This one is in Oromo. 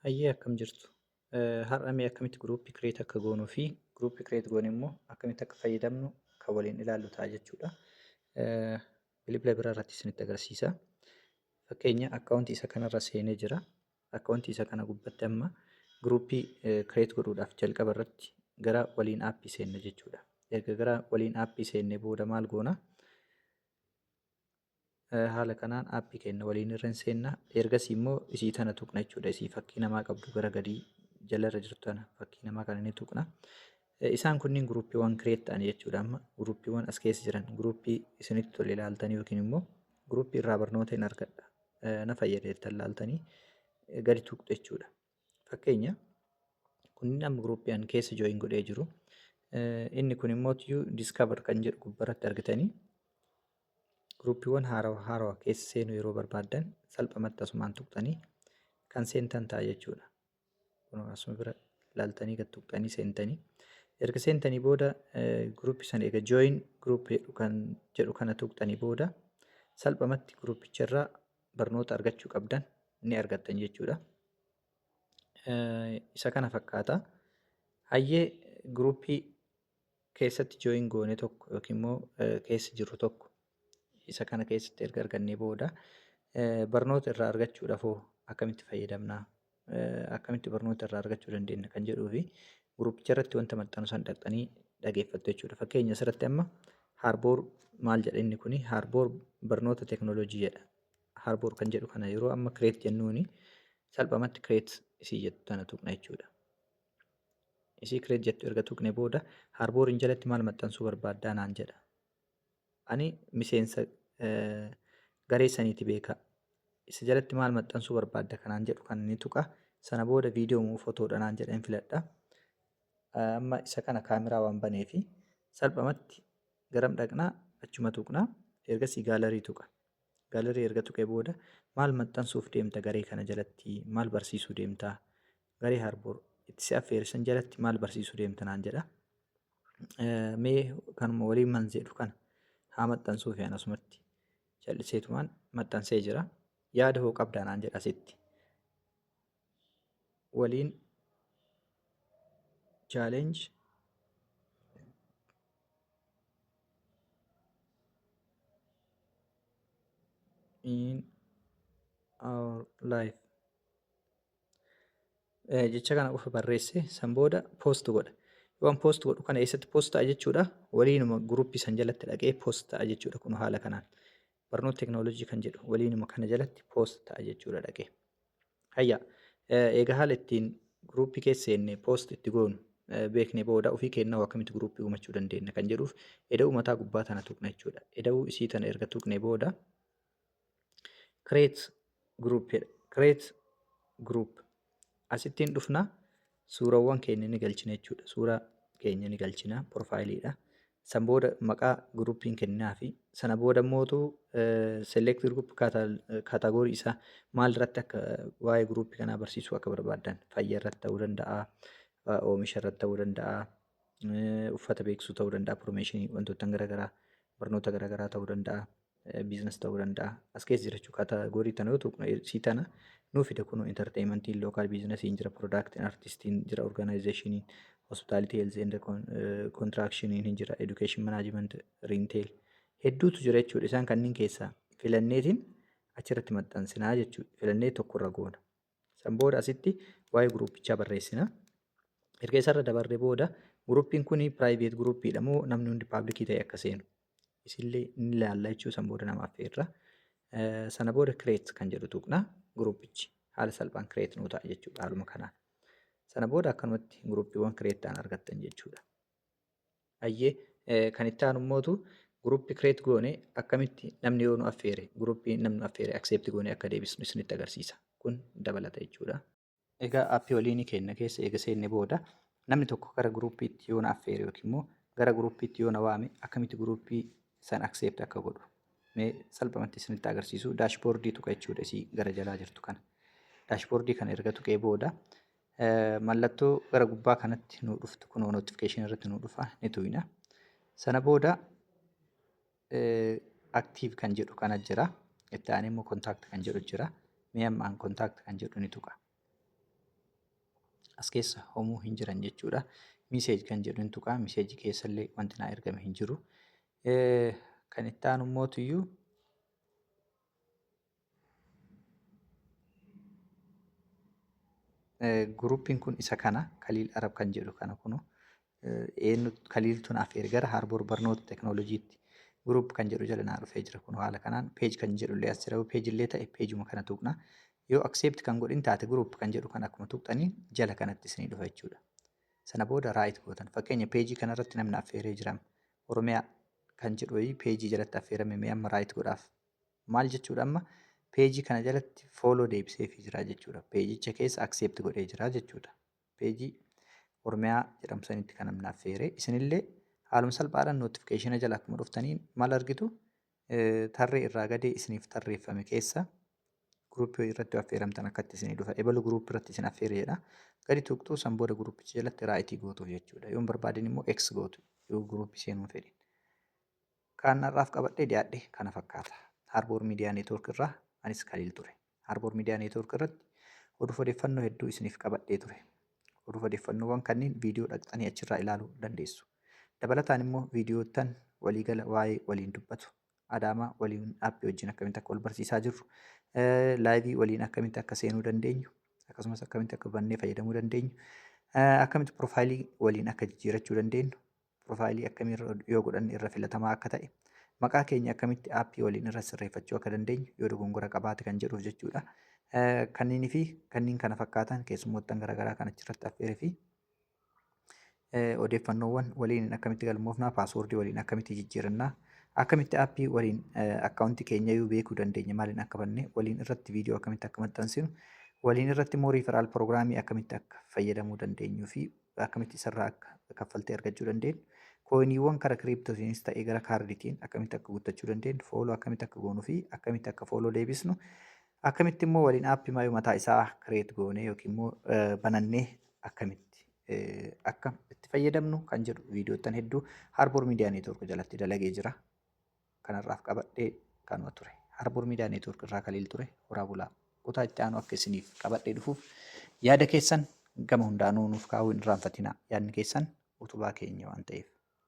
Hayyee, akkam jirtu? Har'a mee akkamitti groupii create akka goonuu fi groupii create goone immoo akkamitti akka fayyadamnu kan waliin ilaallu ta'a jechuudha. Bilbila biraa irratti isinitti agarsiisa. Fakkeenya, akkaawuntii isa kanarra seenee jira. Akkaawuntii isa kana gubbatti amma groupii create godhuudhaaf jalqaba irratti gara waliin aappii seenna jechuudha. Erga gara waliin aappii seennee booda maal goona? Haala kanaan aappii keenya waliin irra hin seenna. Ergasii immoo isii tana tuqna jechuudha. Isii fakkii namaa qabdu gara gadii jalarra jirtu tana, fakkii namaa kana ni tuqna. Isaan kunniin groupiiwwan create ta'an jechuudha. Amma groupiiwwan as keessa jiran, groupii isinitti tole ilaaltanii yookiin immoo groupii irraa barnoota hin argadha, na fayyada jettan ilaaltanii gadi tuqxu jechuudha. Fakkeenya, kunniin amma groupii an keessa join godhee jiru. Inni kun immoo discover kan jedhu gubbarratti argitanii, groupiiwwan haarawaa haarawaa keessa seenuu yeroo barbaaddan salphumatti asumaan tuqxanii kan seentan ta'a jechuudha. Kun asuma bira ilaaltanii gad tuqxanii seentanii. Erga seentanii booda, groupii sana egaa join group kan jedhu kana tuqxanii booda, salphumatti groupicharraa barnoota argachuu qabdan ni argattan jechuudha. Isa kana fakkaata. Hayyee, groupii keessatti join goone tokko yookiin immoo keessa jirru tokko isa kana keessatti erga argannee booda, barnoota irraa argachuudhaaf hoo akkamitti fayyadamna? Akkamitti barnoota irraa argachuu dandeenya kan jedhuu fi groupicha irratti wanta maxxanu san dhaqxanii dhageeffattu jechuudha. Fakkeenya, asirratti amma Harboor maal jedha? Inni kuni Harboor barnoota teeknooloojii jedha. Harboor kan jedhu kana yeroo amma create jennuuni, salphumatti create isii jettu tana tuqna jechuudha. Isii create jettu erga tuqne booda, Harbooriin jalatti maal maxxansuu barbaaddaa naan jedha. Ani miseensa garee saniiti beekaa. Isa jalatti maal maxxansuu barbaadda kanaan jedhu kan ni tuqa. Sana booda viidiyoo moo fotoodha naan jedha, hin filadha. Amma isa kana kaameraa waan baneefi salphumatti garam dhaqnaa? Achuma tuqnaa. Ergasii gallery tuqa. Gallery erga tuqee booda, maal maxxansuuf deemta garee kana jalatti, maal barsiisuu deemta, garee Harboor itti si affeerisan jalatti maal barsiisuu deemta naan jedha. Mee kanuma waliin man jedhu kana haa maxxansuuf, yaan asumatti calliseetumaan maxxansee jira. Yaada hoo qabdaa naan jedha asitti. Waliin challenge in our life jecha kana qofa barreesse, san booda post godha. Yoon post godhu kana eessatti post ta'a jechuudha? Waliinuma groupii san jalatti dhaqee post ta'a jechuudha. Kun haala kanaan barnoota teeknooloojii kan jedhu waliinuma kana jalatti post ta'a jechuudha dhaqee. Hayya, egaa haala ittiin groupii keessa seennee post itti goonu beeknee booda, ofii kennaa akkamitti groupii uumachuu dandeenya kan jedhuuf eda'uu mataa gubbaa tana tuqna jechuudha. Eda'uu isii tana erga tuqnee booda, create group jedha. Create group asittiin dhufna, suurawwan keenya ni galchina jechuudha. Suuraa keenya ni galchina, profileiidha. San booda maqaa groupiin kennaa fi sana booda mootu select group category isaa, maal irratti akka waa'ee groupii kanaa barsiisuu akka barbaaddan, fayyaa irratti ta'uu danda'a, oomisha irratti ta'uu danda'a, uffata beeksisuu ta'uu danda'a, promotionii wantoota garaagaraa, barnoota garaagaraa ta'uu danda'a, business ta'uu danda'a. As keessa jira jechuudha. Category tana yoo tuqnu isii tana nuu fida. Kunoo entertainmentiin, local businessiin jira, productiin, artistiin jira, organizationiin, hospitality, health and constructioniin hin jira, education, management, retail hedduutu jira jechuudha. Isaan kanneen keessaa filanneetiin achirratti maxxansinaa jechuudha. Filannee tokkorra goona. San booda asitti waa'ee groupichaa barreessina. Erga isarra dabarree booda, groupiin kun private groupiidha moo namni hundi publicii ta'e akka seenu isillee ni ilaalla jechuu. San booda nama affeerra. Sana booda create kan jedhu tuqna, groupichi haala salphaan create nuu ta'a jechuudha haaluma kanaan. Sana booda akkanumatti groupiiwwan create ta'an argattan jechuudha. Hayyee, kan itti aanu immootu groupii create goone akkamitti namni yoo nu affeere, groupii namni nu affeere accept goone akka deebisnu isinitti agarsiisa. Kun dabalata jechuudha. Egaa aappii waliinii keenya keessa eega seenne booda, namni tokko gara groupiitti yoo na affeere yookiin immoo gara groupiitti yoo na waame, akkamitti groupii san accept akka godhu mee salphumatti isinitti agarsiisu. Dashboardii tuqa jechuudha, isii gara jalaa jirtu kana. Dashboardii kana erga tuqee booda, mallattoo gara gubbaa kanatti nu dhuftu, kunoo notificationii irratti nu dhufa, ni tuqna. Sana booda active kan jedhu kana jira. Itti aanee immoo contact kan jedhu jira. Mee amma an contact kan jedhu ni tuqa. As keessa homuu hin jiran jechuudha. Message kan jedhu hin tuqaa. Message keessallee wanti naa ergame hin jiru. Kan itti aanu immootuyyuu Guruupiin kun isa kana Kaliil Arab kan jedhu kana kunu eenyu Kaliiltu naaf ergara Harboor Barnoota Teknooloojiitti guruup kan jedhu jala naa dhufee jira kun haala kanaan peej kan jedhu illee as jira yoo peej illee ta'e peejuma kana tuqna yoo accept kan godhin taate guruup kan jedhu kan akkuma tuqxanii jala kanatti isinii dhufa jechuudha. Sana booda raayit gootan fakkeenya peejii kanarratti namni affeeree jira Oromiyaa kan jedhu wayii peejii jalatti affeerame mee amma raayit godhaaf. Maal jechuudha amma peejii kana jalatti follow deebiseefii jira jechuudha. Peejicha keessa accept godhee jira jechuudha. Peejii Oromiyaa jedhamu sanitti kan namni affeere. Isinillee haaluma salphaadhaan notification jala akkuma dhuftaniin maal argitu tarree irraa gadee isiniif tarreeffame keessa guruuppii irratti affeeramtan akkatti isinii dhufa. Ebalu guruuppii irratti isin affeere jedha. Gadi tuqxuu san booda guruuppicha jalatti raayitii gootuuf jechuudha. Yoo hin barbaadin immoo X gootu yoo guruuppii seenuu hin fedhin. Kan har'aaf qabadhee dhiyaadhe kana fakkaata. Harboor Miidiyaa Neetwoork irraa anis Kaliil ture. Harboor Miidiyaa Neetwoork irratti oduuf odeeffannoo hedduu isiniif qabadhee ture. Oduuf odeeffannoowwan kanneen viidiyoo dhaqxanii achirraa ilaaluu dandeessu. Dabalataan immoo viidiyoottan waliigala waa'ee waliin dubbatu, Adaamaa waliin aappii wajjin akkamitti akka wal barsiisaa jirru, laayivii waliin akkamitti akka seenuu dandeenyu, akkasumas akkamitti akka bannee fayyadamuu dandeenyu, akkamitti piroofaayilii waliin akka jijjiirachuu dandeenyu, Piroofaayilii akkamii irra yoo godhanne irra filatamaa akka ta'e, maqaa keenya akkamitti aappii waliin irra sirreeffachuu akka dandeenyu yoo dogongora qabaate kan jedhuuf jechuudha. Kanneenii fi kanneen kana fakkaatan keessummoottan garaagaraa kan achirratti affeeree fi odeeffannoowwan waliin akkamitti galmoofnaa, paaswoordii waliin akkamitti jijjiirannaa, akkamitti aappii waliin akkaawuntii keenyayyuu beekuu dandeenya maaliin akka banne, waliin irratti viidiyoo akkamitti akka maxxansinu, waliin irratti immoo riiferaal piroogiraamii akkamitti akka fayyadamuu dandeenyuu fi akkamitti isarraa akka kaffaltii argachuu dandeenyu, kooyiniiwwan kara kiriiptootiinis ta'ee gara kaardiitiin akkamitti akka guuttachuu dandeenyu, fooloo akkamitti akka goonuu fi akkamitti akka fooloo deebisnu, akkamitti immoo waliin aappii maayuu mataa isaa kireet goonee yookiin immoo banannee akkamitti akka itti fayyadamnu kan jedhu viidiyoottan hedduu Harbour Media Network jalatti dalagee jira. Kanarraaf qabadhee kanuma ture. Harbour Media Network irraa Kaliil ture. Horaa bulaa. Kutaa itti aanu akka isiniif qabadhee dhufuuf yaada keessan gama hundaanuu nuuf kaa'uu hin irraanfatinaa. Yaadni keessan utubaa keenya waan ta'eef.